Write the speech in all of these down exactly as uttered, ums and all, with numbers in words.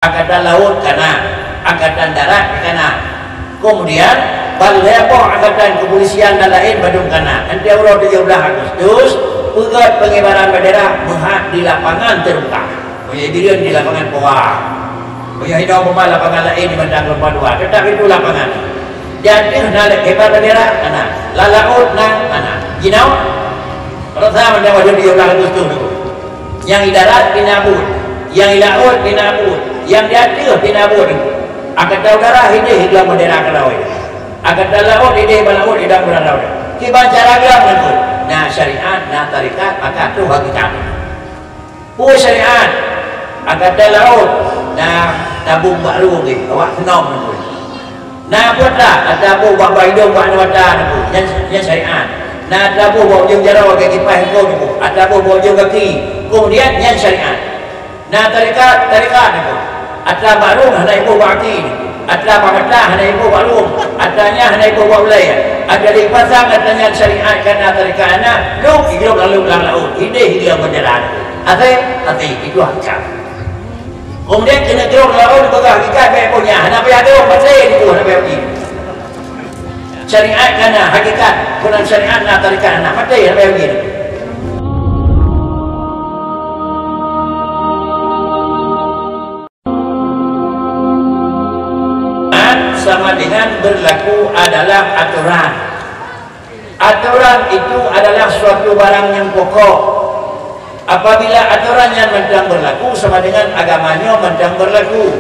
Angkatan laut ka na, angkatan darat ka na. Kemudian, ban lhèe boh angkatan kepolisian dan laén bandum ka na. Enteuk uroe tujoh blaih Agustus, peugöt pengibaran bendera meuhat di lapangan terbuka. Meunyoe Bireuen di lapangan Powa. Meunyoe hinoe peuma lapangan laén di Bintang Gelombang Dua, teutap itu lapangan. Di ateueh na lé kibar bendera, na. Lam laôt na, na. Jinoe, rasa mandum tujoh blaih Agustus tu. Nyang di darat pih na buet, nyang di laôt pih na buet, nyang di ateueh pih na buet. Angkatan udara hideh hilang bendera keudroe. Angkatan laôt hideh bak laôt hilang bendera keudroe. Kiban cara gam nyan tu. Na syariat, na tarekat, maka troh hakikat. Peue syariat? Angkatan laôt na tabong bak rhueng lé, awak keunom nyan tu. Na peue atra, atra boh bak, bak idông, bak mata nyan, nyan syariat. Na atra boh bak ujông jaroe, bak kipaih eungkôt nyan, atra boh bak ujông gaki. Kemudian nyan syariat. Na tarekat, tarekat nyan. Atra bak rhueng hana iboh bak gaki. Atra bak mata hana iboh bak rhueng. Atra nyan hana iboh bak ulèe. Atra lé pasang atra nyan syariat ka na tarekat na. Lheuh igrôp lalu lam laôt. Hideh hilang bendera. Até, até, itu hakikat. Kemudian keuneuk jroh laôt peugah hakikat bèk boh nyan, hana payah dong, maté nyan, hana payah uji. Syariat ka na, hakikat, bukan syariat na, tarekat na, maté, hana payah uji. Sama dengan berlaku adalah aturan. Aturan itu adalah suatu barang yang pokok. Apabila aturan nyan mantong berlaku, sama dengan agama nyoe mantong berlaku.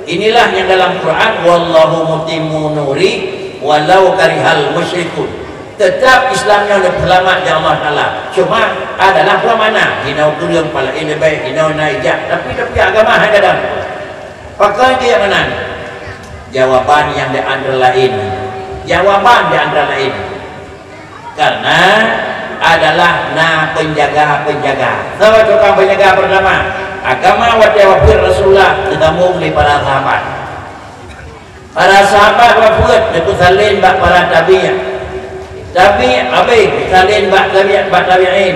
Inilah yang dalam Quran, "Wallahu mutimmu nuri walau karihal musyrikun." Tetap Islam nyoe leupah seulamat di Allah Taala. Cuma adalah dua makna, hinoe kureueng pala leubeh, hinoe na ijak, tapi, tapi agama hai gadang. Pakon keu nyang meunan? Jawaban nyang di antara laén. Jawaban di antara laén. Karena adalah na penjaga-penjaga. Saboh tukang penjaga pertama, agama watèe wafeuet Rasulullah geusambông lé para sahabat. Para sahabat wafeuet geupeusalin bak para tabi'. Tabi' habéh, peusalin bak tabi', bak tabi'in.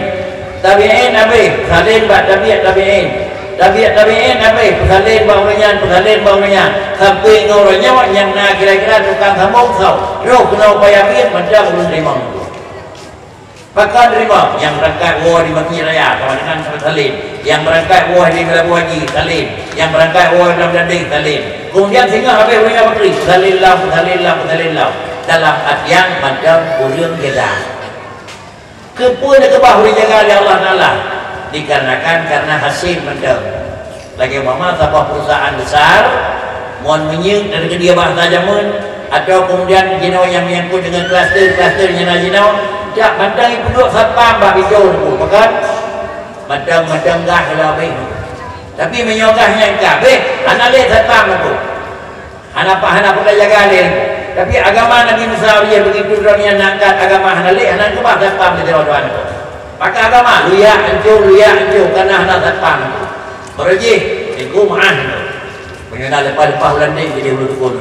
Tabi'in habéh, peusalin bak tabi' tabi'in. Tabi' tabi'in habéh, peusalin bak ureueng nyan, peusalin bak ureueng nyan. Sampoe ngon uroe nyoe nyang na kira-kira tukang sambông soe. Roh keunoe paya biet mantong ulôn teurimong. Pakon teurimong? Nyang beurangkat woe di Masjid Raya, sama dengan peusalin. Nyang beurangkat woe di Meulaboh Haji, salin. Nyang beurangkat woe di Meulaboh Gadeng, salin. Kemudian singoh habéh ureueng nyan beukri, peusalin lom, peusalin lom, peusalin lom. Dalam artian mantong ureueng jaga. Keupeue neukeubah ureueng jaga lé Allah Taala? Dikarenakan karena hasil mantong. Lagèe umpama saboh perusahaan besar, mon minyeuk dari keudéh bahasa jameun, atau kemudian jinoe nyang menyangkut dengan kluster-kluster nyang na jinoe, jak mantong ipeuduek satpam bak pintoe nyan, pakon? Mantong-mantong gah lom habéh. Tapi meunyoe gah nyan ka habéh, hana lé satpam nyan. Hana pa-, hana peureulèe jaga lé. Tapi agama Nabi Musa, ureueng begitu droe nyan na angkat agama hana lé, hana keubah satpam lé droe-droe nyan. Maka agama luyak hancô, luyak hancô, karena hana satpam. Baru jih, iku meu'ah. Meunyoe na leupah-leupah u landing, jadi ulôn tukon.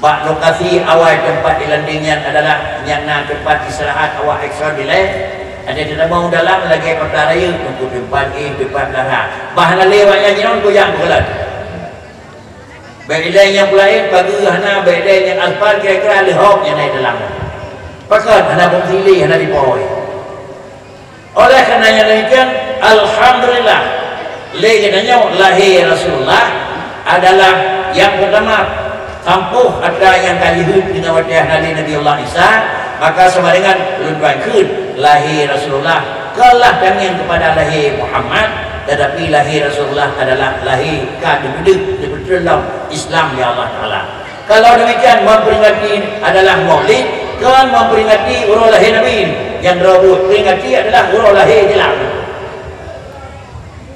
Bak lokasi awai teumpat di landing nyan adalah nyang na teumpat istirahat awak ekstrak bilai. Ada teutamong dalam lagèe pata rayeuk, teumpat A, teumpat B. Bah hana lé awak nyan jinoe, kujak beukeulot. Bèk ilèe nyang peulaén, pageue hana, bèk ilèe nyang aspal, kira-kira leuhop nyang na di dalam. Pakon hana fungsi lé, hana dipawoe. Oleh karena nyang demikian, alhamdulillah, lé geutanyoe lahé Rasulullah adalah nyang peutama tampoh atra nyang ka jeuheut deungon watèe hana lé Nabi Allah Isa, maka sama dengan ulôn tuan kheun lahé Rasulullah. Kon lah tangieng keupada lahé Muhammad, tetapi lahé Rasulullah adalah lahé ka geupeudeuh, geupeutreun lom Islam lé Allah Taala. Kalau demikian, memperingati adalah Maulid, kon memperingati uroe lahé Nabi. Nyang droe buet, peringati adalah uroe lahé Islam.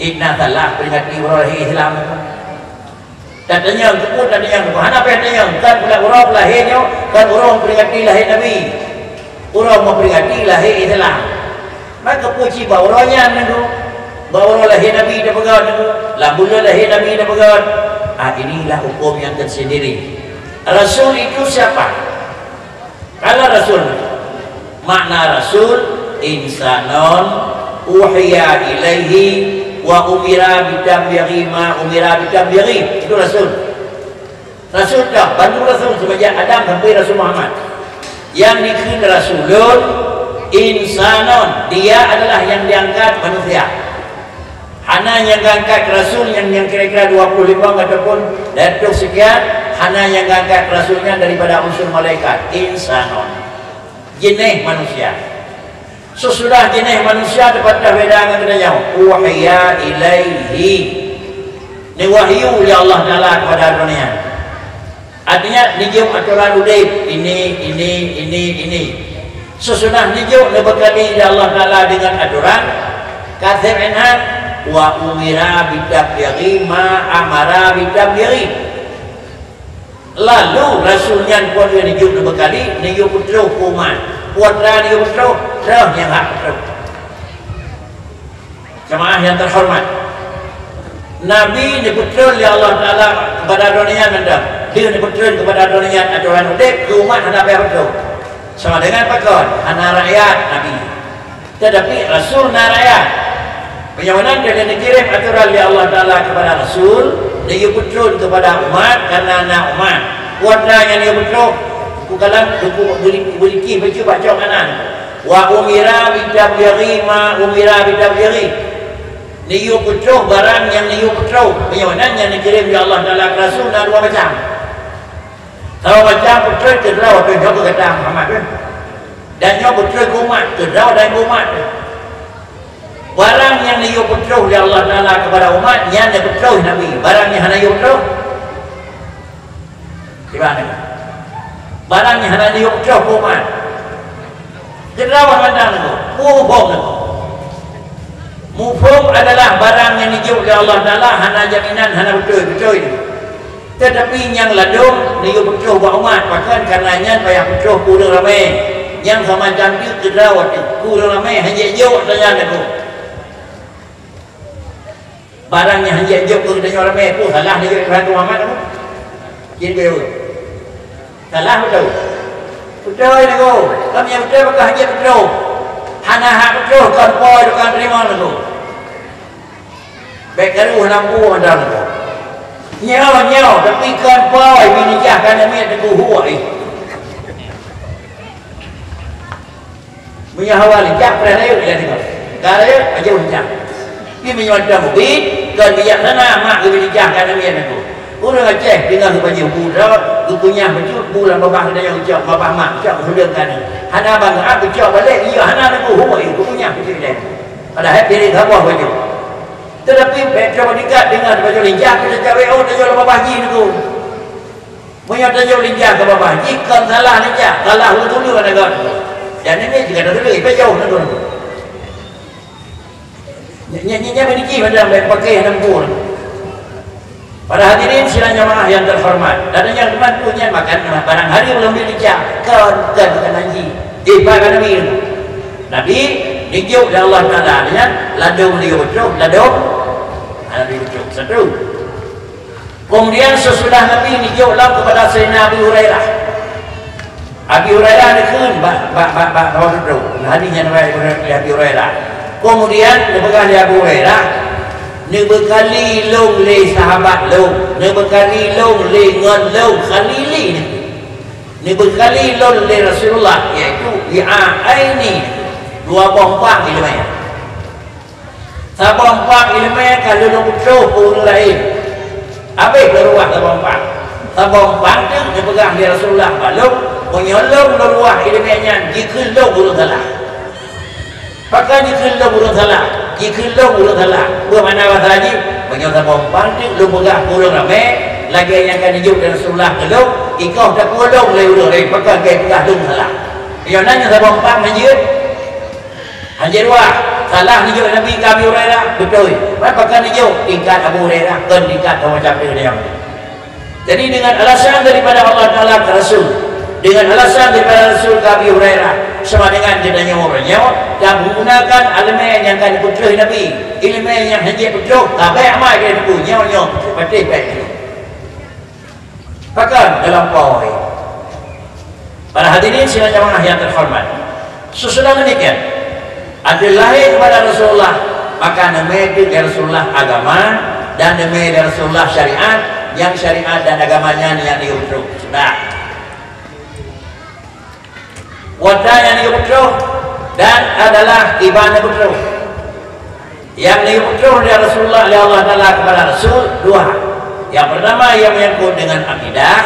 Inna salah peringati uroe lahé Islam. Tatanyong, keupeue tatanyong? Hana payah tanyong. Kan pula uroe lahé nyoe, kan uroe memperingati lahé Nabi. Uroe memperingati lahé Islam. Maka puji bak uroe nyan nyoe. Bak uroe lahé Nabi tapeugöt nyoe. Lam buleuen lahé Nabi tapeugöt. Ah, inilah hukum yang tersendiri. Rasul itu siapa? Kalau Rasul, makna Rasul, insanon uhiya ilaihi Wa umira bitablighi ma umira bitablighi. Itu Rasul. Rasul dah, bantu Rasul semenjak Adam sampai Rasul Muhammad. Yang dikheun Rasulun insanon, dia adalah yang diangkat manusia. Hana nyang angkat Rasul nyang, nyang kira-kira dua puluh lima ataupun dua ratus sekian, hana nyang angkat Rasul nyan daripada unsur malaikat, insanon. Jeuneh manusia. Sesudah jeuneh manusia teupatéh beda ngon geutanyoe. Uhiya ilaihi. Neuwahyu lé Allah Taala kepada droeneuh nyan. Artinya, neujok atoran udép, ini, ini, ini, ini. Sesudah neujok neubeukali lé Allah Taala deungon atoran, ka seb nyan, wa umira bitablighi ma amara bitablighi. Lalu Rasul nyan po lheueh neujok neubeukali, neuyue peutroh keu umat. Peue atra neuyue peutroh, troh nyang hak peutroh. Jamaah nyang teuhoreumat, Nabi neupeutrön lé Allah Taala kepada droeneuh nyan mantong. Lheueh neupeutrön kepada droeneuh nyan atoran udép, keu umat hana payah peutroh. Sama dengan pakon, hana rakyat Nabi. Tetapi Rasul na rakyat. Meunyoe meunan, ka neukirém atoran lé Allah Taala kepada Rasul, neuyue peutrön kepada umat, karena na umat. Peue atra nyang neuyue peutroh, bukalan buku beulikih bacut bak cok kanan. Wa umira bitablighi ma umira bitablighi. Neuyue peutroh barang nyang neuyue peutroh. Meunyoe meunan, nyang neukirém lé Allah Taala keu Rasul na dua macam. Saboh macam peutrön keudroe teuh, nyoe keu gata Muhammad, eh. Dan nyoe peutrön keu umat, keudroe dan keu umat, eh. Barang nyang neuyue peutroh lé Allah Taala kepada umat, nyan neupeutroh Nabi. Barang nyang hana yue peutroh, kiban nyoe. Barang nyang hana yue peutroh keu umat. Keudroe mantong nyoe, muphom nyoe. Muphom adalah barang nyang neujok lé Allah Taala hana jaminan, hana beutôi, beutôi. Tetapi nyang ladôm neuyue peutroh bak umat, pakon, karena nyan payah peutroh keu ureuëng ramé. Nyang sama macam tu keudroe watée keu ureuëng ramé, hana jijok tanyan aku. Barang nyang hana jijok keu geutanyoe ramé, peue salah neujok Tuhan Muhammad tu? Jin beu. Salah beutôi. Beutôi nyoe. Kami nyang beutôi bak hana jipeutroh. Hana hak peutroh, kon po tukang teurimong nyoe. Bék karu hana bu anda nyoe. Nyoe, nyoe, tapi kon po, bini jah kana miet teungku huwai. Meunyoe hawa lijak, preh rayeuk ilée singoh. Ka rayeuk, pajoh lijak. Pi meunyoe dah mubi, kon bijaksana mak geubi lijak ka namiet nangku. Ureuëng Aceh deungoe geupajoh bu droe, geukunyah bacut bu lam babah geutanyoe geucok, babah mak geucok, geuhudeueng ka neu. Hana bangai geucok balek, iya hana nangku, hue, geukunyah bacut ilée. Padahai piréng saboh bacut. Teutapi bék coba dikat deungoe geupajoh lijak, geucok W O, tajoh lam babah jih nangku. Meunyoe tanyoe lijak keu babah, jih kon salah lijak, salah ureuëng tuleueng aneuk gata. Dan ini jika ada tuleueng, ipe jauh na tuleueng. Nyan, nyan, nyan, nyan, nyan, nyan, nyan, nyan, Para hadirin sidang jamaah yang terhormat, dan yang teman punya makan barang hari belum dilijak, kon, kon, bukan haji. Di Nabi, Nabi dijok oleh Allah Taala dengan ladom liur tu, ladom, Nabi tu. Satu. Kemudian sesudah Nabi dijok lom kepada Sayyidina Abi Hurairah. Abi Hurairah dikheun bak, bak, bak, bak, bak, bak, hadis nyang riwayat Abi Hurairah. Kemudian dipeugah lé Abu Hurairah, "Neubeukali lôn lé sahabat lôn, neubeukali lôn lé ngon lôn khalili." Neubeukali lôn lé Rasulullah, yaitu wi'a'aini, dua boh pang ileumèe. Saboh pang ileumèe ka lôn peutrôh keu ureueng laén. Habéh lôn ruwah saboh pang. Saboh pang teuk neupeugah lé Rasulullah bak lôn, meunyoe lôn lôn ruwah ileumèe nyan jikheun lôn ureueng salah. Pakon jikheun lôn ureueng salah? Jikheun lôn ureueng salah. Peue makna basa jih? Meunyoe saboh pang teuk lôn peugah keu ureueng ramè, lagèe nyang ka neujok lé Rasulullah keu lôn, ikoh tapeulông lé ureueng laén, pakon keu peugah lôn salah. Meunyoe na nyang saboh pang hanjeuet, Hanjeuet ruwah, salah neujok Nabi keu Abi Hurairah, beutôi. Pakon neujok tingkat Abu Hurairah, kon tingkat macam tu dia. Jadi, dengan alasan daripada Allah Taala keu Rasul, dengan alasan daripada Rasul keu Abi Hurairah, sama dengan geutanyoe uroe nyoe, tameugunakan ileumèe nyang ka neupeutrôh Nabi, ileumèe nyang hanjeuet peutrôh, ka bèk amal geutanyoe, nyoe, nyoe, patéh bèk. Pakon dalam pawai. Para hadirin sidang jamaah yang terhormat. Sesudah demikian, ada lahir kepada Rasulullah Maka neumé teuk lé Rasulullah agama dan neumé lé Rasulullah syariat, nyang syariat dan agama nyan nyang neuyue peutrok. Sudah. Watée nyang neuyue peutrok dan adalah iban neuyue peutrok. Nyang neuyue peutrok lé Rasulullah, lé Allah Taala keupada Rasul dua. Nyang peurtama nyang meunyangkot deungon akidah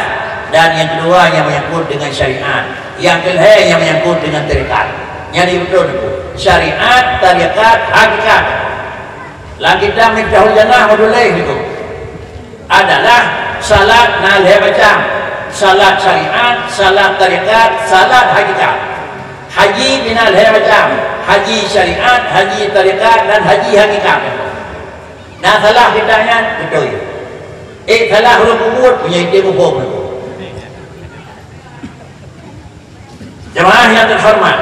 dan nyang keudua nyang meunyangkot deungon syariat. Nyang keulhée nyang meunyangkot deungon tarekat. Nyang neuyue peutrok nyoe syariat, tarekat, hakikat. Lam kitab Miftahul Jannah meutuléh nyoe adalah salat na lhée macam, salat syariat, salat tarekat, salat hakikat. Haji pih na lhée macam, haji syariat, haji tarekat, dan haji hakikat. Na salah kitab nyan, beutôi. Eh, salah ureuëng peubuet, meunyoe item muphom. Jemaah yang terhormat,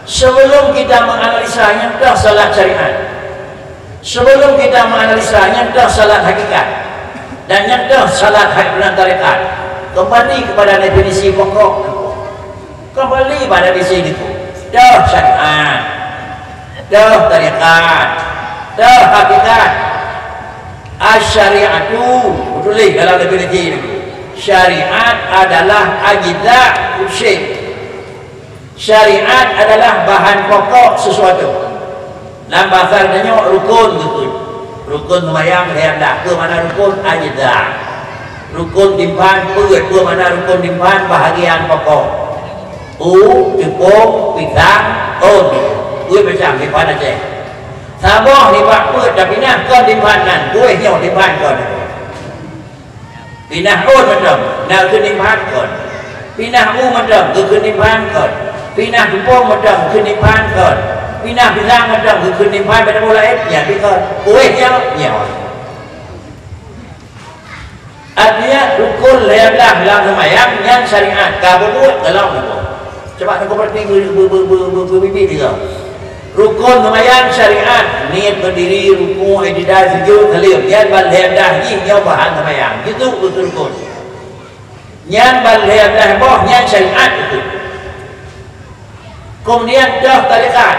sebelum kita menganalisa nyang toh salat syariat, sebelum kita menganalisa nyang toh salat hakikat dan nyang toh salat hak beuna tarekat, kembali kepada definisi pokok. Kembali pada definisi itu. Toh syariat, toh tarekat, toh hakikat. Asy-syariatu, tuléh dalam definisi itu. Syariat adalah ajza syai'. Syariat adalah bahan pokok sesuatu. Lam bahasa tanyoe rukun geukheun. Rukun seumayang lhée blah. Peue makna rukun? Ajza. Rukun timphan peuet. Peue makna rukun timphan? Bahagian pokok. U, teupông, pisang, ôn. Peuet macam timphan Aceh. Saboh nibak peuet tapinah kon timphan nan, kueh nyoe timphan kon. Pinah ôn mantong, na geukheun timphan kon. Pinah u mantong, geukheun timphan kon. Pinah teupông mantong, geukheun timphan kon. Pinah pisang mantong, geukheun timphan, pada boh laén, nyan pih kon. Kueh nyoe, nyoe. Artinya, rukun lhée blah lam seumayang nyan syariat ka peubuet dalam rukun. Coba neupeurhati beu-, beu-, beu-, beu-, beu-, beu-, bibit dia. Rukun seumayang syariat, niet, beudiri, rukuk, i'tidal, sujud, saleuem. Nyan ban lhée blah jih nyoe bahan seumayang. Itu beutôi rukun. Nyan ban lhée blah boh, nyan syariat itu. Kemudian toh tarekat.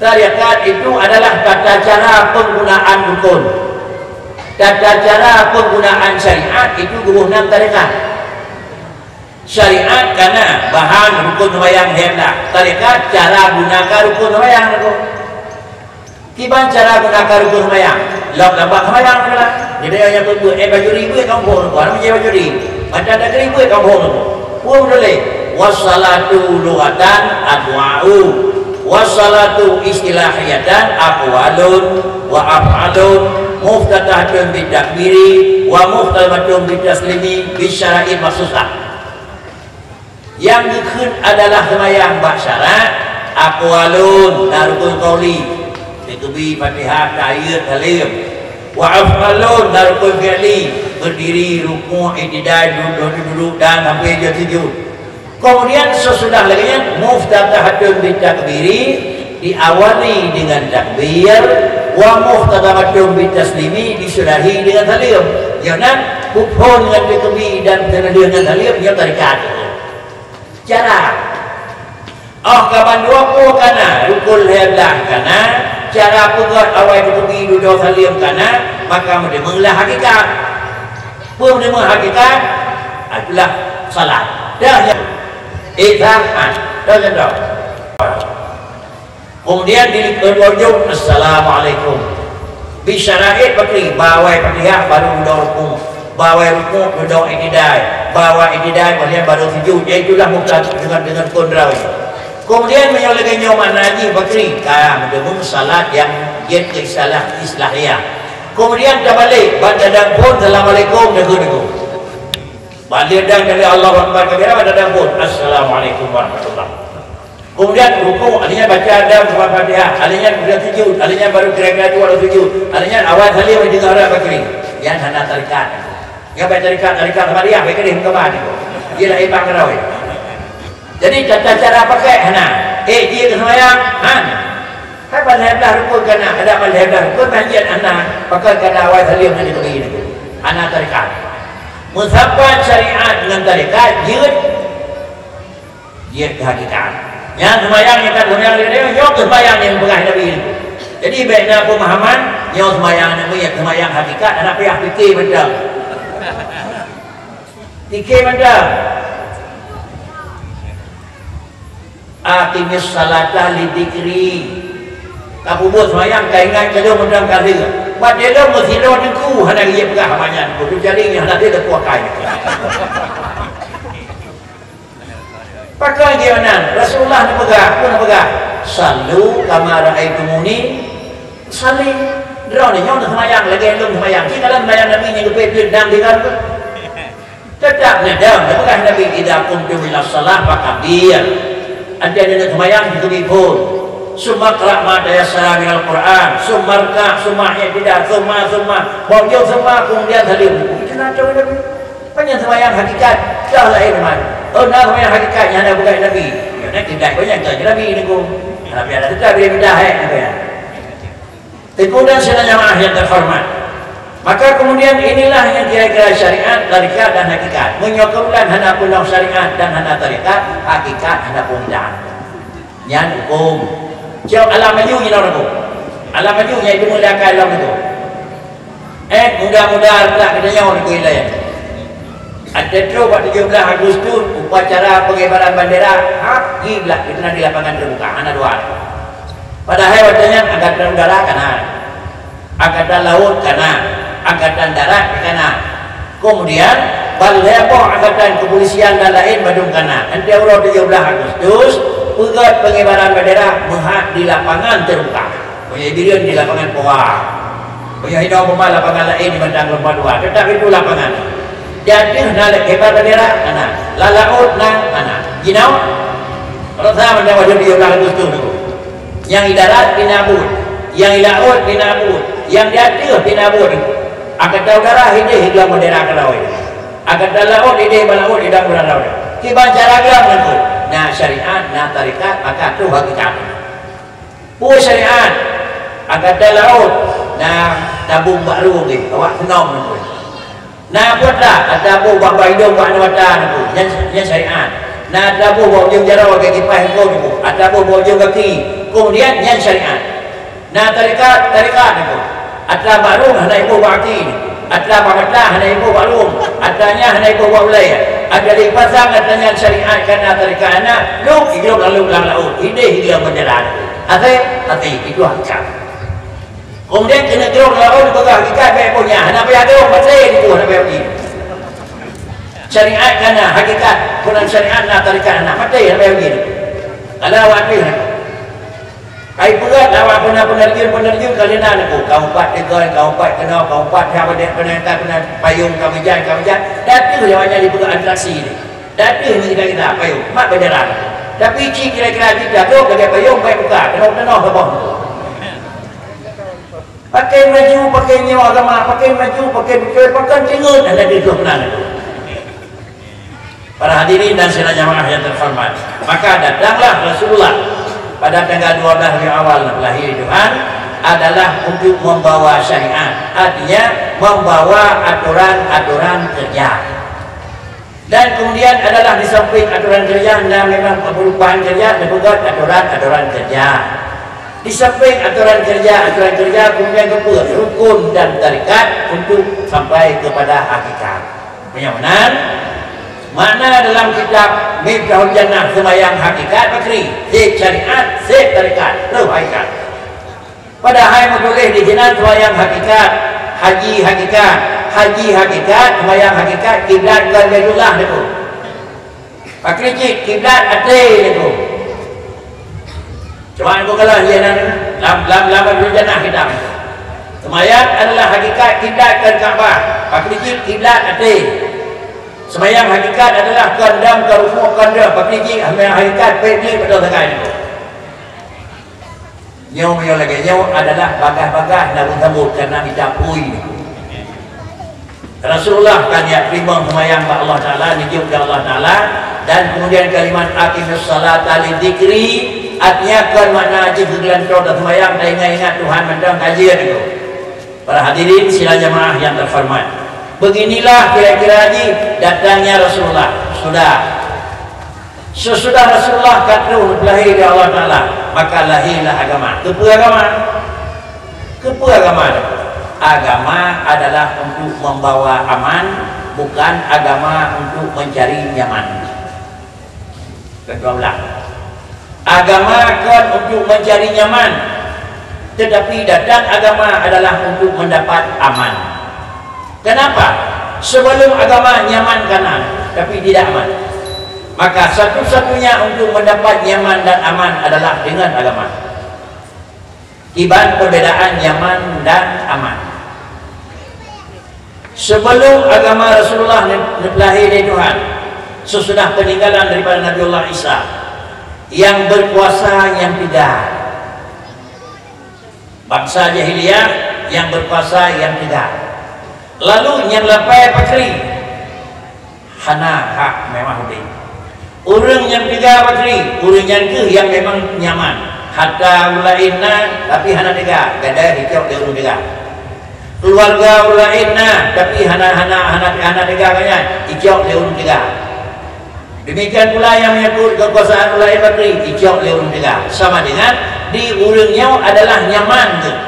Tarekat itu adalah tata cara penggunaan rukun. Tata cara penggunaan syariat itu geuboh nan tarekat. Syariat kana bahan rukun seumayang lhée blah. Tarekat cara gunakan rukun seumayang lagoe. Kiban cara gunakan rukun seumayang. Lom lam bak seumayang pula. Jadi nyang peubuet, eh, bajuri buet kampung tu. Aneuk meucé bajuri. Mata dagri buet kampung tu. Pun tuléh. Wassalatu lughatan addu'a'u. Wassalatu istilahiyatan aqwalun wa af'alun muftatahatun bitakbiri wa muhtatamatun bitaslimi bisyara'i makhsusah. Nyang geukheun adalah seumayang bak syarat, aqwalun, na rukun qauli, takbir, Fatihah, tahiyat, saleuem. Wa af'alun, na rukun fi'li, beudiri, rukuk, i'tidal, dudoe, dudoe, dan sampoe jeuet sujud. Kemudian sesudah lagée nyan, muftatahatun bitakbiri, diawali dengan takbir, wa muhtatamatun bitaslimi, disudahi dengan saleuem. Nyoe nan, peuphon ngon takbir dan peuneudeun ngon saleuem, nyoe tarekat. Cara. Oh, ka bandua peue kana, rukun lhée blah kana, cara peugét awai takbir dudoe saleuem kana, maka meudeungoe lah hakikat. Peue meudeungoe hakikat? Itulah salat. Dah nyan. Ihsan, ah, dah nyan dah. Kemudian di ujong, "Assalamualaikum." Bisyara'i pakri, bawai Fatihah baru dudoe rukuk, bawai rukuk dudoe i'tidal, bawai i'tidal kemudian baru sujud. Yaitulah muka dengan, dengan kondrawi. Kemudian meunyoe lagée nyoe makna jih pakri, ka meudeungoe salat nyang jeuet keu istilah islahiyah. Kemudian tabalek, ban tadang phon, "Assalamualaikum," deungoe-deungoe. Ban tadang dari Allahu Akbar kabira, ban tadang phon, "Assalamualaikum warahmatullah." Kemudian rukuk, alih nyan baca dan surah Fatihah, alih nyan kemudian sujud, alih nyan baru kira-kira dua orang sujud, alih nyan awai saleuem di tengah rot bakri. Nyan hana tarekat. Nyan baca tarekat, tarekat sama dia, baik deh muka bani. Dia dah ibang kena weh. Jadi tata cara pakai hana. Eh, dia ke sembahyang, hana. Hai ban lhée blah rukun kana, ada ban lhée blah rukun, ban jeuet hana. Pakai kana awai saleuem nanti pergi ni. Hana tarekat. Meusapat syariat dengan tarekat, jeuet Jeuet keu hakikat. Nyan seumayang nyang ka seumayang lé nyoe, nyoe keuh seumayang nyang peugah Nabi nyoe. Jadi, bèk na peumahaman, nyoe seumayang aneuk miet, seumayang hakikat, hana payah pike mantong. Pike mantong. "Aqimis salata li dzikri." Ka peubuet seumayang, ka ingat keu lôn mantong ka lheueh. Watèe lôn meusidroe teungku, hana lé peugah haba nyan, kecuali nyang hana lé teupeue akai. Pakon jih meunan? Rasulullah neupeugah, peue neupeugah? "Shallu kama ra'aitumuni usalli." Droeneuh nyoe neuseumayang lagèe lôn seumayang. Ci kalon seumayang Nabi nyang geupeuet-peuet dam tinggai. Teutap neudong, neupeugah Nabi, "Idza qumtum ila shalah fakabbir." Watèe neuseumayang, jiteubiet phôn. "Tsumma qra' ma tayassara minal Qur'an. Tsumma rka', tsumma i'tidal, tsumma, tsumma." Bak ujông tsumma, keumudian saleuem. Itu na ateueh Nabi. Panyang seumayang hakikat, dah laén teuma. Oh, na seumayang hakikat nyang hana peugah Nabi. Nyoe na kiblat panyang keu Nabi ni, Teungku. Tapi ada tetap dia pindah, eh, gitu ya. Teungku dan sidang jamaah yang terhormat. Maka kemudian inilah yang kira-kira syariat, tarekat dan hakikat. Meunyoe keubulan hana peunoh syariat dan hana tarekat, hakikat hana peunoh. Nyan hukôm. Cok alam maju jinoe, Teungku. Alam maju nyang itu meuliakan lom itu. Eh, muda-muda reutak geutanyoe, Teungku, ilèe. Watèe trôk bak tujoh blah Agustus, upacara pengibaran bendera, hab kiblat itu na di lapangan terbuka, hana dua. Padahai watèe nyan angkatan udara kana, angkatan laut kana, angkatan darat kana. Kemudian, ban lhèe boh angkatan kepolisian dan laén bandum kana. Watèe uroe tujoh blah Agustus, peugöt pengibaran bendera meuhat di lapangan terbuka. Meunyoe di Bireuen di lapangan Powa. Meunyoe hinoe peuma lapangan laén di Bantang Geulumpang Dua, teutap itu lapangan. Di ateueh na lé kiban bendera, hana. Lam laôt na, hana. Jinoe, rasa mantong tujoh blah Agustus tu. Nyang di darat pih na buet, nyang di laôt pih na buet, nyang di ateueh pih na buet. Angkatan udara hideh higlong bendera keudroe. Angkatan laôt hideh bak laôt higlong bendera keudroe. Kiban cara glong nyan, na syariat, na tarekat, maka troh hakikat. Peue syariat? Angkatan laôt, na tabông bak rhueng, awak seunom nyan. Na peue that, ata boh bak, bak idông, bak aneuk mata nyan, nyan, nyan syariat. Na ata boh bak ujông jaroe, bak kipaih engkôn nyan, ata boh bak ujông gaki. Keumudian nyan syariat. Na tarekat, tarekat nyan. Ata bak rhueng hana iboh bak gaki, ata bak mata hana iboh bak rhueng, ata nyan hana iboh bak ulèe. Ata dipasang ata nyan syariat kana tarekat na, lhôk igrôp lam laôt, hideh igrôp meujalan. Até, até, itu hakikat. Keumudian keuneuk grôp lam laôt peugah hakikat bèk iboh nyan, hana payah grôp, maté iboh, hana payah uji. Syariat kana hakikat, peue nan syariat na tarekat na, maté hana payah uji. Kalau awak tuh, Kai peugöt awak peuna peuneurjun-peuneurjun ka lheueh na Teungku. Ka umpat teugön, ka umpat keunoe, ka umpat that, peuna, peuna, peuna payông, ka meujan, ka meujan. Datu lewat nyan dipeugöt atraksi nyan. Datu ngon gita-gita payông, mat bendera. Tapi cit kira-kira jih ka trôk lagèe payông bèk buka, teunoh-teunoh saboh. Pakai baju, pakai nyoe agama, pakai baju, pakai beutôi, pakai teungeut, ada di Teungku. Para hadirin dan sidang jamaah yang terhormat, maka datanglah Rasulullah pada tanggal dua belas Rabiul Awal lahir Tuhan adalah untuk membawa syariat, artinya membawa aturan-aturan kerja. Dan kemudian adalah di samping aturan kerja, na memang perubahan kerja, dipeugöt aturan-aturan kerja. Di samping aturan kerja, aturan kerja kemudian geupeu rukun dan tarekat untuk sampai kepada hakikat. Meunyoe meunan, makna dalam kitab Miftahul Jannah seumayang hakikat bakri, seb syariat, seb tarekat, troh hakikat. Padahai meutuléh di sinan seumayang hakikat, haji hakikat, haji hakikat, seumayang hakikat, kiblat kon Baitullah Teungku. Bakri cit, kiblat até Teungku. Cuba Teungku kalon, iya nan lam, lam, lam Miftahul Jannah kitab. Seumayang adalah hakikat kiblat kon Ka'bah. Bakri cit kiblat até. Seumayang hakikat adalah kon dam, kon rumoh, kon dam. Bakri cit seumayang hakikat peuet jih beutôi sagai Teungku. Nyoe meunyoe lagèe nyoe adalah bagaih-bagaih na beusambot karena mita pui. Rasulullah ka geuteurimong seumayang bak Allah Taala, neujok keu Allah Taala, dan kemudian kalimat "Aqimis salata li dzikri", artinya kon makna jih geulantoe taseumayang, taingat-ingat Tuhan mantong ka jeuet Teungku. Para hadirin sidang jamaah yang terhormat, beginilah kira-kira jih datangnya Rasulullah. Sudah. Sesudah Rasulullah ka troh neulahé lé Allah Taala, maka lahélah agama. Keupeue agama? Peue agama nyoe? Agama adalah untuk membawa aman, bukan agama untuk mencari nyaman. Keudua ulang, agama kon untuk mencari nyaman, tetapi datang agama adalah untuk mendapat aman. Kenapa? Sebelum agama nyaman kanan, tapi tidak aman. Maka satu-satunya untuk mendapat nyaman dan aman adalah dengan agama. Kiban perbedaan nyaman dan aman. Sebelum agama Rasulullah neupeulahé lé Tuhan, sesudah peninggalan daripada Nabiullah Isa, yang berkuasa nyang teuga. Bangsa jahiliyah yang berkuasa nyang teuga. Lalu nyang lapai pakri, hana hak meuwah udeb. Ureuëng nyang teuga pakri, ureuëng nyan kheueh nyang memang nyaman. Hareuta ureuëng laén na, tapi hana teuga, gadai jicok lé ureuëng teuga. Keuluwarga ureuëng laén na, tapi hana, hana, hana, hana teuga gobnyan, jicok lé ureuëng teuga. Demikian pula nyang menyangkut kekuasaan ureuëng laén pakri, jicok lé ureuëng teuga. Sama dengan di ureuëng nyoe adalah nyaman kheueh.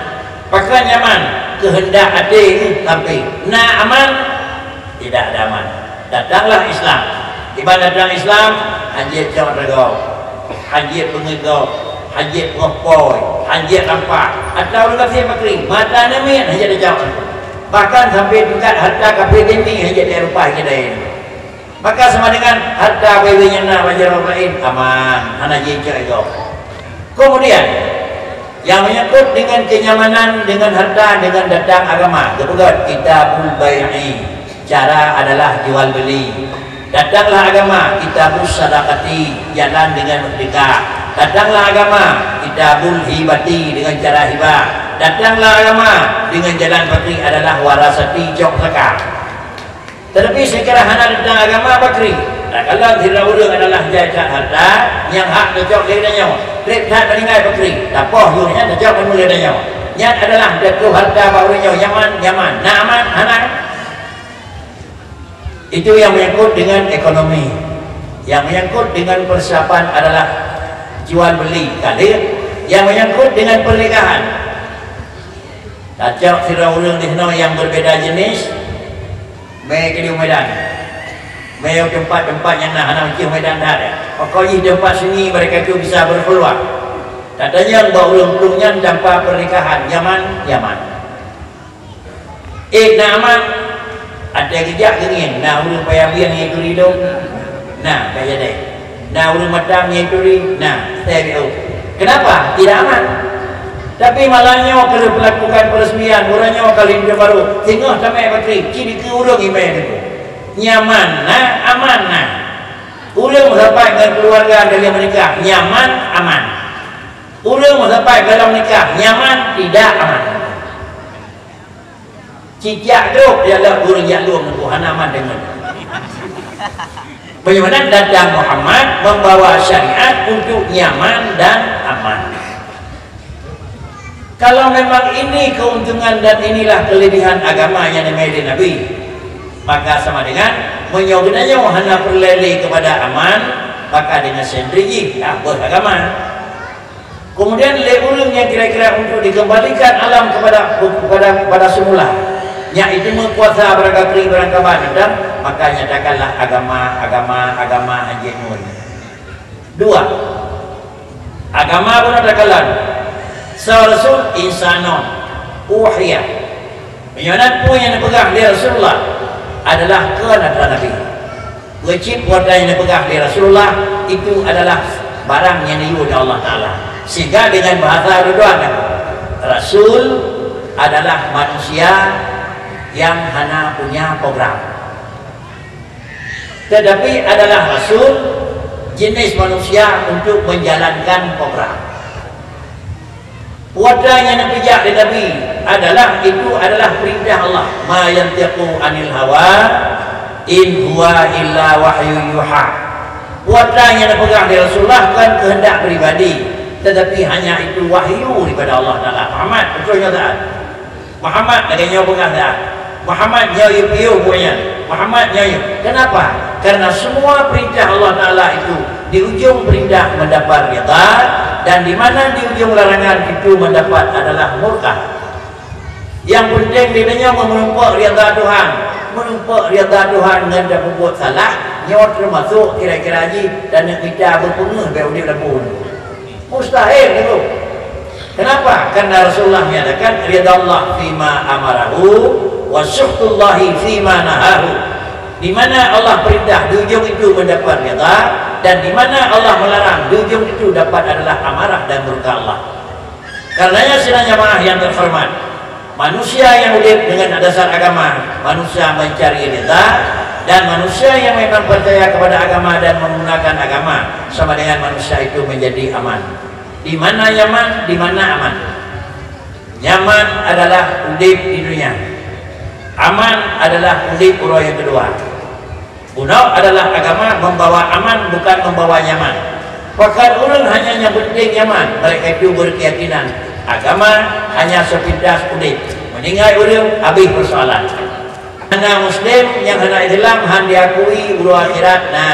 Pakon nyaman? Keuheundak até kheueh, tapi na aman? Tidak ada aman. Datanglah Islam. Kiban datang Islam, hanjeuet cok droe, hanjeuet peungeut gob, hanjeuet peungoh pôi, hanjeuet rampak. Atra ureuëng kafé pakri, mata namiet hanjeuet tacok. Bahkan sampai tingkat hareuta kafé genti hanjeuet teurupai keudai. Maka sama dengan hareuta bak ureuëng nyang na bak jaroe ureuëng laén, aman, hana jicok lé gob. Kemudian, nyang menyangkut dengan kenyamanan, dengan hareuta, dengan datang agama, geupeugah kitabul bai'i, cara adalah jual beli. Datanglah agama, kitabus sadaqati, jalan dengan bersedekah. Datanglah agama, kitabul hibati, dengan cara hibah. Datanglah agama, dengan jalan pakri adalah warasati, cok zakat. Tetapi seukira hana teuntang agama pakri. Takalon sidroe ureuëng adalah jai that hareuta, nyang hak tacok lé geutanyoe. Treb that meuninggai pakri, tapoh ureuëng nyan tacok meunurot tanyoe. Nyan adalah teuka hareuta bak ureuëng nyoe, nyaman, nyaman. Na aman? Hana. Itu yang menyangkut dengan ekonomi. Yang menyangkut dengan persiapan adalah jual beli. Kali, yang menyangkut dengan pernikahan. Tacok sidroe ureuëng di sinoe nyang berbeda jenis, mé keudéh Medan. Mé teumpat-teumpat nyang na hana macam Medan that. Pokok jih teumpat sunyi mereka tu bisa berpeluang. Tatanyong bak ureuëng plueng nyan tanpa pernikahan, nyaman? Nyaman. Eh, na aman? Ada geujak geungieng, na ureuëng payah bieng nyang turi dong. Na, ka jadi. Na ureuëng matam nyang turi, na, saya biu. Kenapa? Tidak aman. Tapi malam nyoe keuneuk melakukan peresmian, uroe nyoe kali ni baru, singoh tamé pakri, ci dikeue ureuëng imé nyoe. Nyaman na, aman na. Ureuëng meusapat ngon keluarga dari menikah, nyaman, aman. Ureuëng meusapat dalam nikah, nyaman, tidak aman. Cicak droe dialog ureuëng jak lôn ngon hana mandeungon. Meunyoe meunan datang Muhammad membawa syariat untuk nyaman dan aman. Kalau memang ini keuntungan dan inilah kelebihan agama nyang dimiliki Nabi, maka sama dengan meunyoe geutanyoe hana peureulée lé kepada aman, maka dengan sendiri jih ka beuh agama. Kemudian lé ureuëng nyang kira-kira untuk dikembalikan alam kepada, kepada, kepada semula, nyan itu meukuasa barangkabri barangkaban dan maka nyatakanlah agama, agama, agama hanjeuet ngon. Dua, agama pun ada kalan. Sa rasul insanon uhiya. Meunyoe na peue nyang neupeugah lé Rasulullah adalah keu atra Nabi. Wajib peue nyang neupeugah lé Rasulullah itu adalah barang nyang neuyue lé Allah Taala. Sehingga dengan bahasa Ridwan, Rasul adalah manusia yang hana punya program. Tetapi adalah rasul jenis manusia untuk menjalankan program. Peue nyang neupeujak lé Nabi adalah, itu adalah perintah Allah. Ma yantiqu anil hawa, in huwa illa wahyu yuha. Peue nyang neupeugah lé Rasulullah kon keuheundak pribadi, tetapi hanya itu wahyu daripada Allah Taala. Muhammad, beutôi nyoe saat. Muhammad lagée nyoe peugah dah. Muhammad nyoe yue piôh buet nyan. Muhammad nyoe yue. Kenapa? Karena semua perintah Allah Taala itu di ujung perintah mendapat ridha dan di mana di ujung larangan itu mendapat adalah murka. Nyang peunteng di donya meureumpok ridha Tuhan. Meureumpok ridha Tuhan ngon tapeubuet salah, nyoe teumasok kira-kira jih taneuk mita beupeungeuh bèk udép lam buleuen. Mustahil itu. Kenapa? Karena Rasulullah menyatakan, "Ridallah fima amarahu wa sukhtullahi fima nahahu." Di mana Allah perintah, di ujung itu mendapat ridha, dan di mana Allah melarang, di ujung itu dapat adalah amarah dan murka Allah. Karenanya, sidang jamaah yang terhormat, manusia yang udép dengan dasar agama, manusia mencari ridha, dan manusia yang memang percaya kepada agama dan menggunakan agama, sama dengan manusia itu menjadi aman. Di mana nyaman, di mana aman. Nyaman adalah udép di dunia. Aman adalah udép uroe nyang keudua. Bunoe adalah agama membawa aman, bukan membawa nyaman. Pakon ureuëng hanya nyang penting nyaman, mereka itu berkeyakinan agama hanya sepintas udép. Meninggai ureuëng, habéh persoalan. Hana Muslim nyang hana Islam, han diakui uroe akhirat na.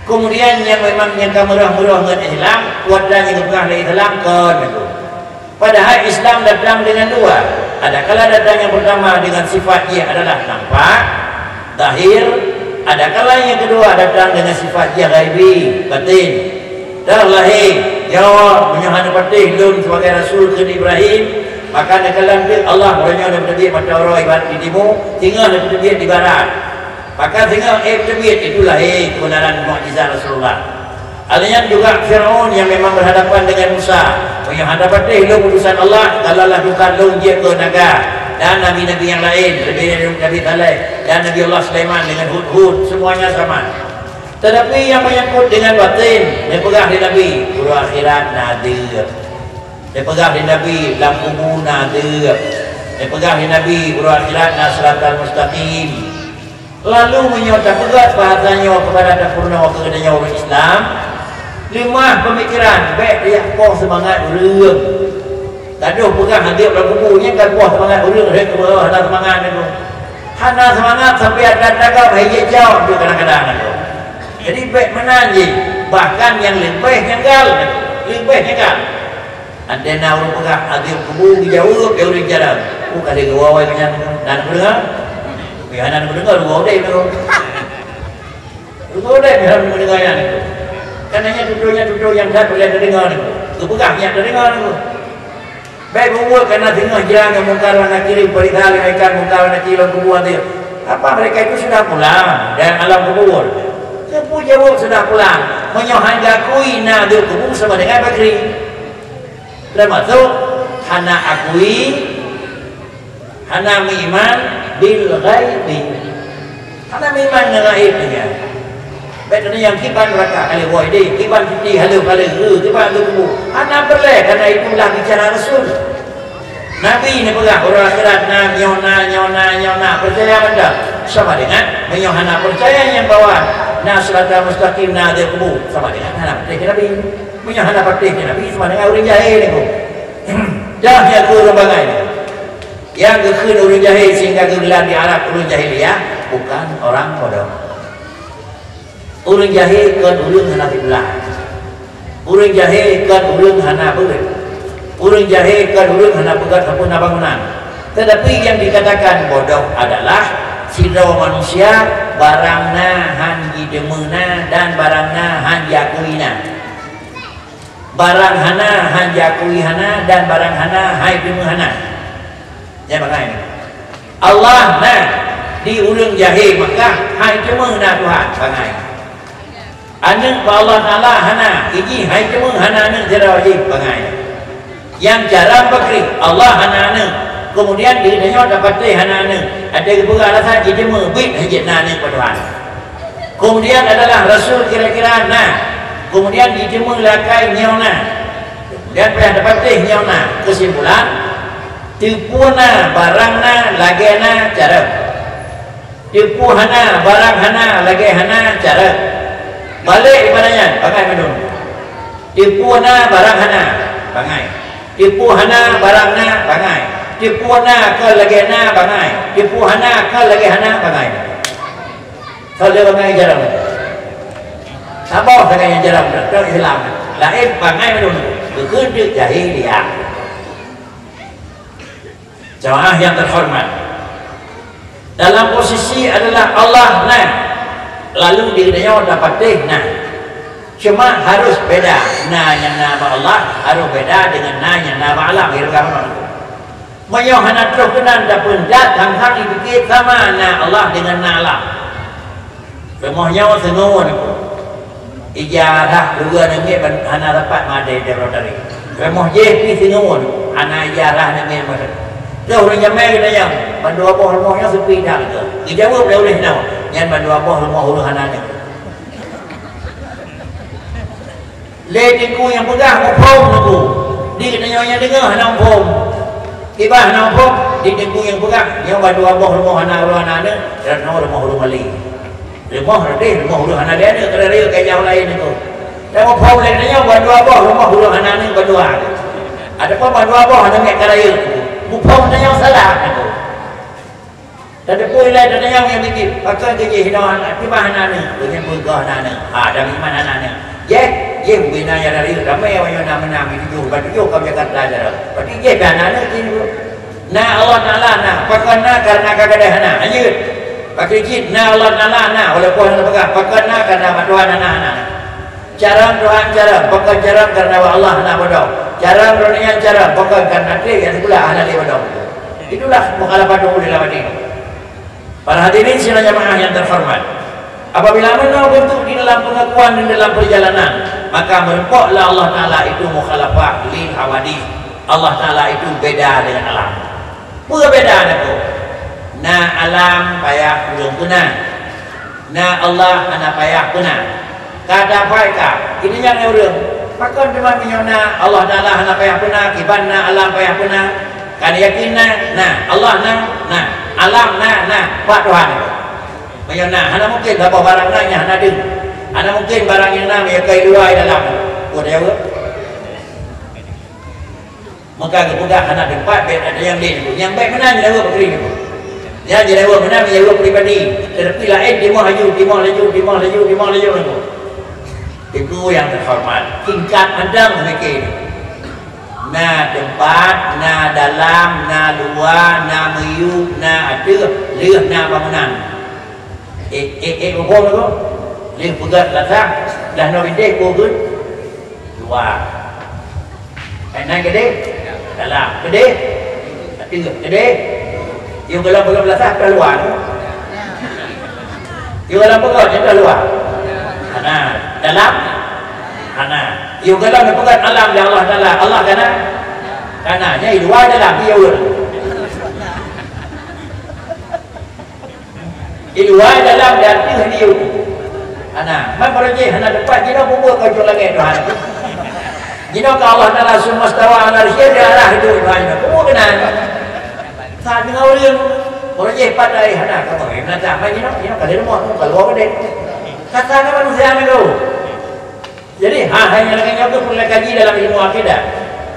Kemudian nyang memang nyang ka meurah-meurah ngon Islam, kuasa nyang geupeugah lé Islam kon itu. Padahai Islam datang dengan dua. Adakala datang yang pertama dengan sifat jih adalah nampak, zahir, adakala yang kedua datang dengan sifat jih ghaibi, batin. Dah lahé, jaweueb, meunyoe hana patéh lôn sebagai rasul keu Ibrahim, maka neukalon teuk Allah uroe nyoe neuteubiet mata uroe ibarat di timu, singoh neuteubiet di barat. Maka singoh ék teubiet, itu lahé kebenaran mukjizat Rasulullah. Alèh nyan juga Fir'aun yang memang berhadapan dengan Musa. Meunyoe hana patéh lôn utusan Allah, kalaulah bukan lôn jeuet keu naga dan nabi-nabi yang lain, leubeh dari Nabi Saleh dan Nabi Allah Sulaiman dengan Hud-Hud, semuanya sama. Tetapi yang menyangkut dengan batin, neupeugah lé Nabi, uroe akhirat na adeueb. Neupeugah lé Nabi, lam kubu na adeueb. Neupeugah lé Nabi, uroe akhirat na siratal mustaqim. Lalu meunyoe tapeugah bahasa nyoe keupada tapeurunoe keu geutanyoe ureuëng Islam, leumah peumikiran, bèk tajak poh seumangat ureuëng. Tadoh peugah adeueb lam kubu, nyan ka poh seumangat ureuëng, rhot keu beudoh hana seumangat nyan. Hana seumangat sampai akan tagap hai jijaweueb tu kadang-kadang nyan. Jadi bèk meunan jih, bahkan nyang leubeh nyanggal, leubeh nyanggal. Antena ureuëng peugah adeueb kubu geujaweueb lé ureuëng jalan. Bukan lé geuwoe-woe nyan, na neudeungoe. Pih hana neudeungoe, geuwoe udép tu. Geuwoe udép, hana neudeungoe nyan. Kan hanya tutoe-tutoe nyang that boleh teudeungoe nyan. Geupeugah nyan teudeungoe nyan. Bèk bubuet kana singoh jiran ngon Mungkar wa Nakir, peuriksa lé malaikat Mungkar wa Nakir lam kubu adeueb. Apa mereka itu sudah pulang dari alam kubur? Teupeu jaweueb sudah pulang. Meunyoe han geukui na adeueb kubu sama dengan bakri. Teumasok hana akui, hana meuiman bil ghaibi. Hana meuiman ngon ghaib nyan. Bèk teunyang kiban raka kali woe deh, kiban cuti haleue-haleue, kiban tu kubu. Hana peureulèe, karena itulah bicara Rasul. Nabi neupeugah uroe akhirat na, nyoe na, nyoe na, nyoe na. Peucaya mantong. Sama dengan meunyoe hana peucaya nyang bahwa na siratal mustaqim, na adeueb kubu, sama dengan hana peucaya Nabi. Meunyoe hana patéh keu Nabi, sama dengan ureuëng jahé nyan. Dah nyan keu ureuëng bangai. Nyang geukheun ureuëng jahé sehingga geugeular di Arab ureuëng jahiliyah, bukan orang bodoh. Ureuëng jahé kon ureuëng hana siblah. Ureuëng jahé kon ureuëng hana beuet. Ureuëng jahé kon ureuëng hana peugah sapeue na bangunan. Tetapi yang dikatakan bodoh adalah sidroe manusia barang na han jiteumé na dan barang na han jiakui na. Barang hana han jiakui hana dan barang hana han jiteumé hana. Nyan bangai. Allah na di ureuëng jahé Makkah han jiteumé na Tuhan, bangai. Aneuëk bak Allah Taala hana, iji han jiteumé hana aneuëk sidroe jih, bangai. Nyang cara bakri, Allah hana aneuëk. Kemudian di geutanyoe tapatéh hana aneuëk. Ada geupeugah alasan jiteumé, bit han jeuet na aneuëk bak Tuhan. Kemudian adalah rasul kira-kira na. Kemudian jiteumé lé akai nyoe na. Kemudian payah tapatéh nyoe na. Kesimpulan, teupeu na, barang na, lagèe na, cara. Teupeu hana, barang hana, lagèe hana, cara. Balek daripada nyan, bangai mandum. Teupeu na, barang hana, bangai. Teupeu hana, barang na, bangai. Teupeu na, kon lagèe na, bangai. Teupeu hana, kon lagèe hana, bangai. Soe lé bangai jarang. Saboh sagai nyang jarang, tok Islam. Laén bangai mandum. Geukheun teuk jahé dia. Jamaah yang terhormat, dalam posisi adalah Allah na, lalu di geutanyoe tapatéh na. Cuma harus beda, na nyang na bak Allah harus beda dengan na nyang na bak alam. Kira-kira meunan. Meunyoe hana troh keunan tapeugah, hang-hang jipike sama na Allah dengan na alam. Rumoh nyoe seungue nyoe. Ija rhah dua namiet ban hana dapat madé di rotari. Rumoh jih pi seungue nyoe, hana ija rhah namiet madé. Troh ureueng jamé geutanyoe, ban dua boh rumoh nyoe sepi that lé. Geujaweueb lé ureueng nyoe, nyan ban dua boh rumoh ureueng hana nyoe. Lé teungku nyang peugah muphom teungku. Di geutanyoe nyang deungoe hana muphom. Kiban hana muphom, di teungku nyang peugah, nyoe ban dua boh rumoh hana ureueng hana nyoe, dan nyoe rumoh ureueng malée. Rumoh leubeh, rumoh ureueng hana lé aneuk, ka rayeuk keu jaroe laén teungku. Dan muphom lé geutanyoe ban dua boh rumoh ureueng hana nyoe ban dua. Ataupun ban dua boh hana miet ka rayeuk teungku. Muphom tanyoe salah teungku. Tateupeue ilée tatanyong nyang biet-biet, pakon keu jih hinoe hana, kiban hana nyoe, keu nyang peugah hana nyoe. Ha, dan iman hana nyoe. Jih, jih bubena nyang rayeuk ramé awaknyoe na meunang di tujoh, ban tujoh ka Jakarta jaroe. Berarti jih pih hana nyoe jih nyoe. Na Allah Taala na, pakon na kareuna ka gadôh hana, lanjut. Pakon cit na Allah Taala na, walaupun hana peugah, pakon na kareuna bak Tuhan hana, hana. Carông Tuhan carông, pakon carông kareuna bak Allah hana bodoh. Carông droeneuh nyan carông, pakon kareuna treb nyang sikula hana lé bodoh. Itulah mukhalafah ulama. Para hadirin sidang jamaah yang terhormat, apabila meunoe beuntuk di dalam pengakuan dan dalam perjalanan, maka meureumpok lé Allah Taala itu mukhalafah lil hawadith. Allah Taala itu beda dengan alam. Peue beda nyan? Na alam payah ureueng peuna. Na Allah hana payah peuna. Ka tapai ka, ini nyang ureueng. Pakon teuma meunyoe na Allah Taala hana payah peuna, kiban na alam payah peuna? Kan yakin na, na. Allah na, na. Alam na, na. Pat Tuhan. Meunyoe na, hana mungken saboh barang na nyang hana deuh. Hana mungken barang nyang na meunyoe ka i luwa i dalam. Peue tajaweueb? Maka geupeugah hana teumpat, bèk na nyang lé nyoe. Nyang bèk meunan jeuet jaweueb keu nyoe. Nyan jeuet jaweueb meunan, jaweueb pribadi. Tetapi laén timoh laju, timoh laju, timoh laju, timoh laju nyoe. Teungku yang terhormat, tingkat mantong peumiké nyoe. Na teumpat, na dalam, na luwa, na miyueb, na ateueh, lheueh na bangunan. Eh, eh, eh, muphom tu. Lheueh peugöt lasah, dah noe binteh, peue kheun? Luwa. Eh, nan keudeh? Dalam. Keudeh? Ateueh. Keudeh? Yôh gohlom peugöt lasah, ka luwa tu. Yôh gohlom peugöt, nyan ka luwa. Hana. Dalam? Hana. Yôh gohlom peugöt alam lé Allah Taala. Allah ka na? Ka na. Nyan i luwa dalam, i ureueng. Di luwa dalam dan ateueh di u. Hana, man barô jih hana teumpat, jinoe peue buet keu ujong langét Tuhan. Jinoe keu Allah Taala summa stawa 'ala 'arsyihi, di arah itu Tuhan jinoe. Peue buet keunan? Sa deungoe ureueng, barô jih pat ai hana, kamoe hana sa, man jinoe, jinoe ka di rumoh, ka luwa keudeh. Ka sa na manusia nyoe. Jadi, hal-hal nyang lagèe nyoe peureulèe kaji dalam ilmu akidah.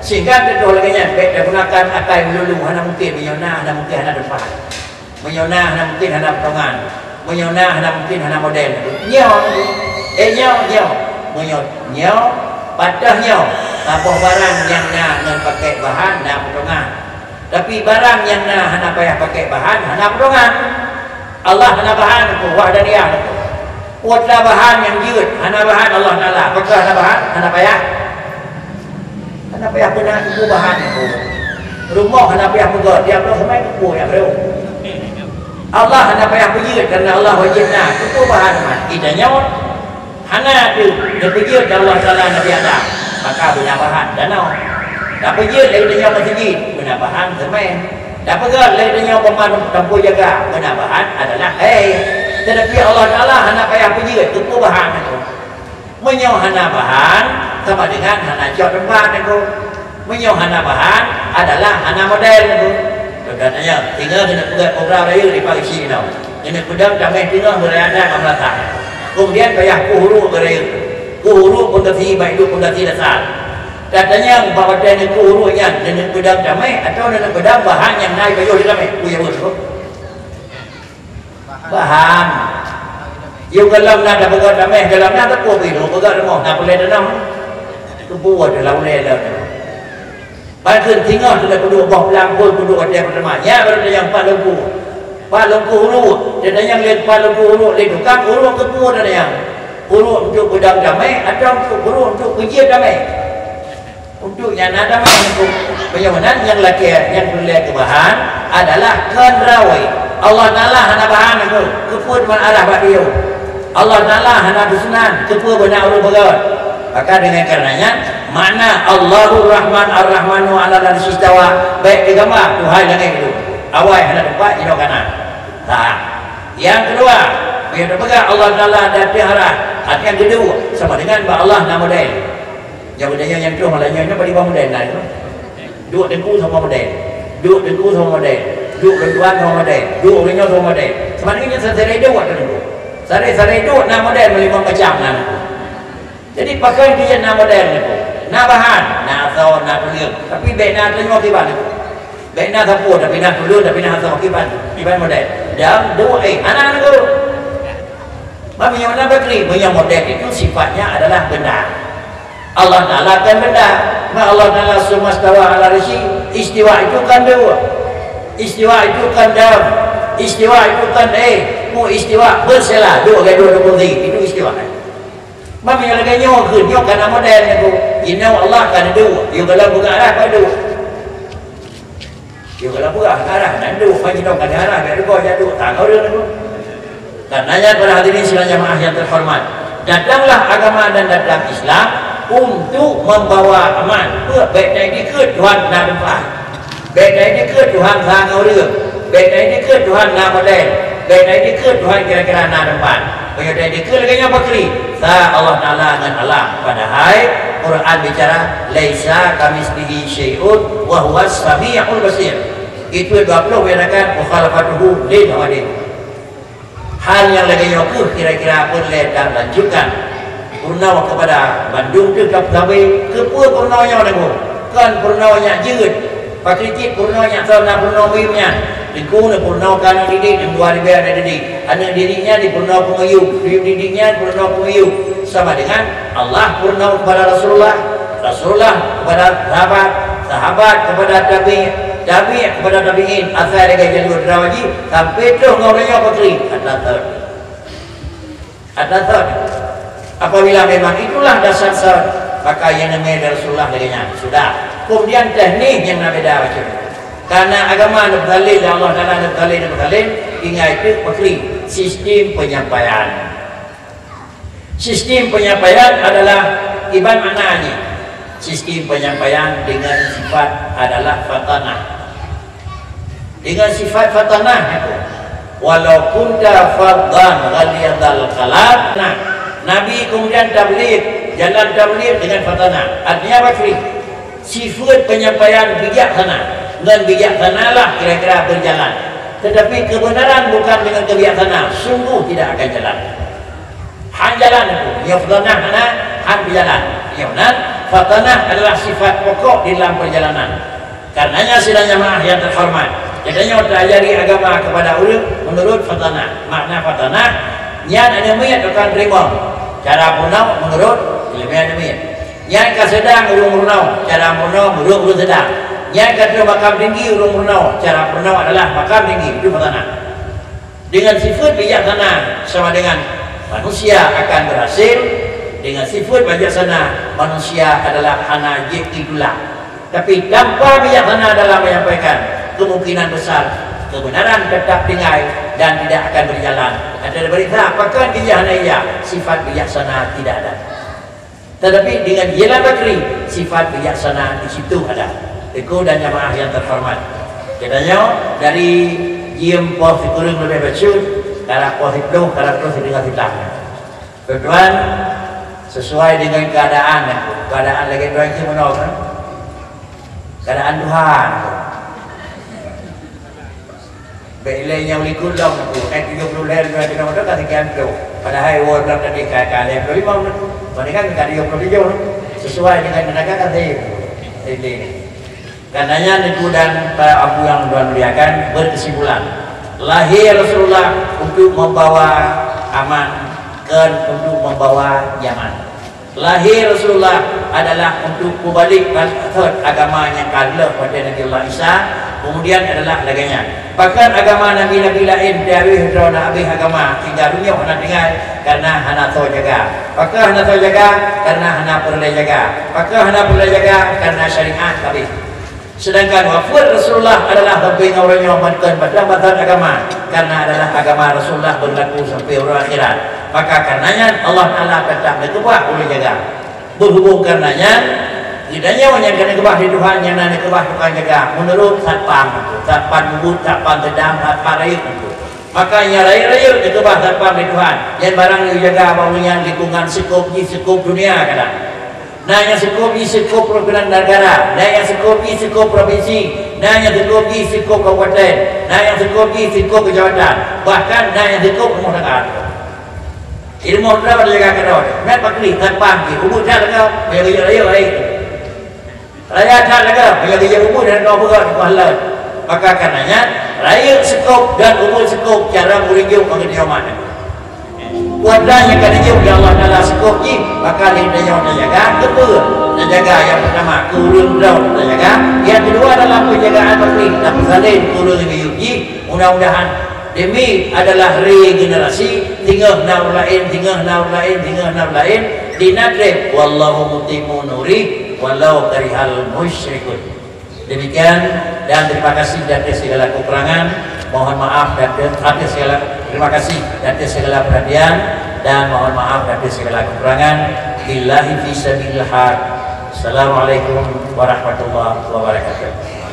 Sehingga teutoh lagèe nyan, bèk tagunakan akai meululu, hana mungken meunyoe na, hana mungken hana teumpat. Meunyoe na, hana mungken hana potongan. Meunyoe na, hana mungken hana model. Nyoe, eh, nyoe, nyoe. Meunyoe nyoe, patah nyoe. Saboh barang nyang na ngon pakèk bahan, na potongan. Tapi barang nyang na hana payah pakèk bahan, hana potongan. Allah hana bahan, wahdaniyah. Peue bahan nyang jeuet, hana bahan Allah Taala. Pakon hana bahan, hana payah. Hana payah peuna teupeu bahan nyan. Rumoh hana payah peugöt, tiep lheueh seumai teupeu nyang breuh. Allah hana payah peujeuet, kareuna Allah wajéb na teupeu bahan umat. Geutanyoe hana teuh neupeujeuet lé Allah Taala Nabi Adam, maka beuna bahan danau. Tapeujeuet lé geutanyoe meuseujid, beuna bahan seumén. Tapeugöt lé geutanyoe peumandum tampu jaga, beuna bahan adalah hai. Teutapi Allah Taala hana payah peujeuet teupeu bahan nyan. Meunyoe hana bahan, sama dengan hana cok teumpat nyan. Meunyoe hana bahan, adalah hana model nyan. Contoh tanyoe, singoh keuneuk peugöt program rayeuk di Pareksi inoe. Keuneuk peudong tamèh singoh beuraya ka meulasah. Kemudian payah kuh uruek beuraya. Kuh uruek peungasi, baik itu peungasi dasar. Tatanyong bak watèe neukuh uruek nyan, neuneuk peudong tamèh atawa neuneuk peudong bahan nyang na jipajoh di tamèh? Peue jaweub? Bahan. Yôh gohlom na tapeugöt tamèh, gohlom na teupeu pih, peugöt rumoh, na peureulèe tanoh. Teupeu adalah ulèe lom. Pakon singoh teuka peuduek boh blang phon peuduek watèe peuteuma. Nyan baru tanyong pat lungku. Pat lungku uruek. Tanyong lé pat lungku uruek lé tukang uruek keupeue tanyong. Uruek untuk peudong damé atau untuk uruek untuk peujeuet damé? Untuk nyan na damé untuk. Meunyoe meunan nyang lakèe nyang peureulèe keubahan adalah kon rawai. Allah Taala hana bahan aku. Keupeue teuma arah bak dia? Allah Taala hana teuseunang keupeue beuna ureuëng beugawat. Maka dengan karena nyan, makna Allahur Rahman Ar-Rahmanu 'alal 'arsy istawa, bèk teugamba Tuhan langét itu. Awai hana teumpat jinoe kana. Nah, nyang keudua, meunyoe teupeugah Allah Taala di ateueh arah, artinya geuduek, sama dengan bak Allah na model. Nyang beudaya nyang troh malam nyoe, nyoe bak model na itu. Duek teungku sama model. Duek teungku sama model. Duek ureuëng tuan sama model. Duek ureuëng nyoe sama model. Sama dengan nyan sarai-sarai duek teungku. Sarai-sarai duek na model meulima macam na. Jadi pakon keu na model teungku. Na bahan, na asoe, na peuleueng. Tapi bèk na teungoh kiban teungku. Bèk na sapeue, tapi na peuleueng, tapi na asoe kiban. Kiban model. Dan duek, eh, hana teungku. Meunyoe na bakri, meunyoe model itu sifatnya adalah benda. Allah Taala kan benda. Nah, Allah Taala summa stawa 'ala 'arsy, istiwa itu kan dua. Istiwa itu kan dalam. Istiwa itu kan, eh, mu istiwa bersela, dua gaduh dua kursi. Itu istiwa. Meunyoe lagèe nyoe keu nyoe kana model nyoe. Inna Allah kan dua. Yue kalau bukan arah pada dua. Yue kalau bukan arah dan dua, bagi dong kana arah, biar dua jadi dua. Tangau dia tu. Karenanya, para hadirin sidang jamaah yang terhormat, datanglah agama dan datang Islam untuk membawa aman. Peue? Bèk na dikeue Tuhan na teumpat. Bèk na dikeue Tuhan sang ureuëng. Bèk na dikeue Tuhan na model. Bèk na dikeue Tuhan kira-kira na teumpat. Meunyoe na dikeue lagèe nyan bakri, sa Allah Taala ngon alam. Padahai Quran bicara, "Laisa kamitslihi syai'un wa huwas sami'ul basir." Itu dua puluh menyatakan mukhalafatuhu lil hawadits. Hal nyang lagèe nyoe keuh kira-kira peureulèe talanjutkan. Peurunoe keupada bandum teuh ka peusabe, keupeue peurunoe nyoe teungku? Kon peurunoe nyang jeuet. Pakritik peurunoe nyang son na peurunoe buyueng nyan. Teungku na peurunoe ka aneuk didik, nyang dua ribèe aneuk didik. Aneuk didik nyan dipeurunoe peunguyum, peunguyum didik nyan peurunoe peunguyum. Sama dengan Allah peurunoe keupada Rasulullah, Rasulullah keupada sahabat, sahabat keupada tabi', tabi' keupada tabi'in, asai lagèe jalur dara wajib, sampai troh ngon ureueng nyoe putri, atra thon. Atra thon. Apabila memang itulah dasar thon, maka nyang namanya Rasulullah lagèe nyan. Sudah. Kemudian teknik nyang na beda macam. Karena agama na peusalin lé Allah Taala, na peusalin, na peusalin, tinggai teuk putri sistem penyampaian. Sistem penyampaian adalah iban makna jih. Sistem penyampaian dengan sifat adalah fatanah. Dengan sifat fatanah itu, "Walau kunta faddan ghalidhal kalam." Nah, Nabi kemudian tabligh, jalan tabligh dengan fatanah. Artinya apa, Kri? Sifat penyampaian bijaksana. Ngon bijaksanalah kira-kira berjalan. Tetapi kebenaran bukan dengan kebijaksanaan, sungguh tidak akan jalan. Han jalan aku, nyoe fatanah hana, han berjalan. Nyoe nan, fatanah adalah sifat pokok di dalam perjalanan. Karenanya sidang jamaah yang terhormat, kita nyoe taajari agama kepada ureueng menurut fatanah. Makna fatanah, nyan aneuk miet akan teurimong. Cara peurunoe menurut ileumèe aneuk miet. Nyan ka seudang ureueng meurunoe, cara meurunoe menurut ureueng seudang. Nyan ka troh makam tinggi ureueng meurunoe, cara peurunoe adalah makam tinggi. Itu fatanah. Dengan sifat bijaksana sama dengan manusia akan berhasil, dengan sifat bijaksana manusia adalah hana jeuet ditulak. Tapi tanpa bijaksana dalam menyampaikan, kemungkinan besar kebenaran tetap tinggai dan tidak akan berjalan. Ada berita, pakon ijah hana ijah, sifat bijaksana tidak ada. Tetapi dengan jalan bakri, sifat bijaksana di situ ada. Teungku dan jamaah yang terhormat, kita nyoe dari jeuem poh sikureueng leubeh bacut, karab poh siplôh, karab troh sideungoe sitang. Tuan-tuan, sesuai dengan keadaan, keadaan lagèe tuan cit meunoe kan? Keadaan Tuhan. Bèk ilèe nyang likot lom tu, eh, tujoh puluh lhèe lima kilo meter ka sekian tu. Padahai woe blang tadi ka, ka lhèe puluh lima meter. Padahai kan ka tujoh puluh tujoh tu. Sesuai dengan tenaga kan saya. Ini. Karenanya, Teungku dan para abu yang Tuhan muliakan, berkesimpulan, lahir Rasulullah untuk membawa aman, kon untuk membawa nyaman. Lahir Rasulullah adalah untuk meubalek bak agama nyang ka lheueh watée Nabi Allah Isa, kemudian adalah lagée nyan. Pakon agama nabi-nabi laén teuhabéh droe na habéh agama hingga runyuh hana tinggai karena hana soe jaga. Pakon hana soe jaga? Karena hana peureulée jaga. Pakon hana peureulée jaga? Karena syariat habéh. Sedangkan wafeuet Rasulullah adalah sampai ngon uroe nyoe mantong batang-batang agama, karena adalah agama Rasulullah berlaku sampai uroe akhirat. Maka karena nyan Allah Taala tetap neukeubah ulée jaga. Berhubung karena nyan, geutanyoe nyang keuneuk keubah lé Tuhan nyang na neukeubah tukang jaga meunurot satpam, satpam mubuet, satpam teudam, satpam rayeuk. Maka nyang rayeuk-rayeuk neukeubah satpam lé Tuhan, nyan barang nyang jaga bak ureuëng nyan lingkungan, seukop jih seukop dunia kadang. Na nyang seukop jih seukop pimpinan negara, na nyang seukop jih seukop provinsi, na nyang seukop jih seukop kabupaten, na nyang seukop jih seukop kecamatan, bahkan na nyang seukop rumoh tangga. Ilmu droe jaga keudroe. Meunan pakri, satpam jih, ubeut that lagée, meunyoe geujak rayeuk, hai. Raya that lagée, meunyoe geujak ubeut dan droe beurot, pahala. Maka karena nyan, rayeuk seukop dan ubeut seukop cara ureuëng jok bagi kiamat. Kuasa nyang ka dijok lé Allah Taala seukop jih, maka lé tanyoe tajaga, keupeue? Tajaga nyang pertama, keu ureuëng droe tajaga. Nyang kedua dalam penjagaan pakri, dan salin keu ureuëng nyang jih, mudah-mudahan demi adalah regenerasi, singoh na ureuëng laén, singoh na ureuëng laén, singoh na ureuëng laén, di na treb, wallahu mutimmu nurih, walau karihal musyrikun. Demikian, dan terima kasih atas segala kekurangan. Mohon maaf atas, atas segala, terima kasih atas segala perhatian, dan mohon maaf atas segala kekurangan. Billahi fi sabilil haq. Assalamualaikum warahmatullahi wabarakatuh.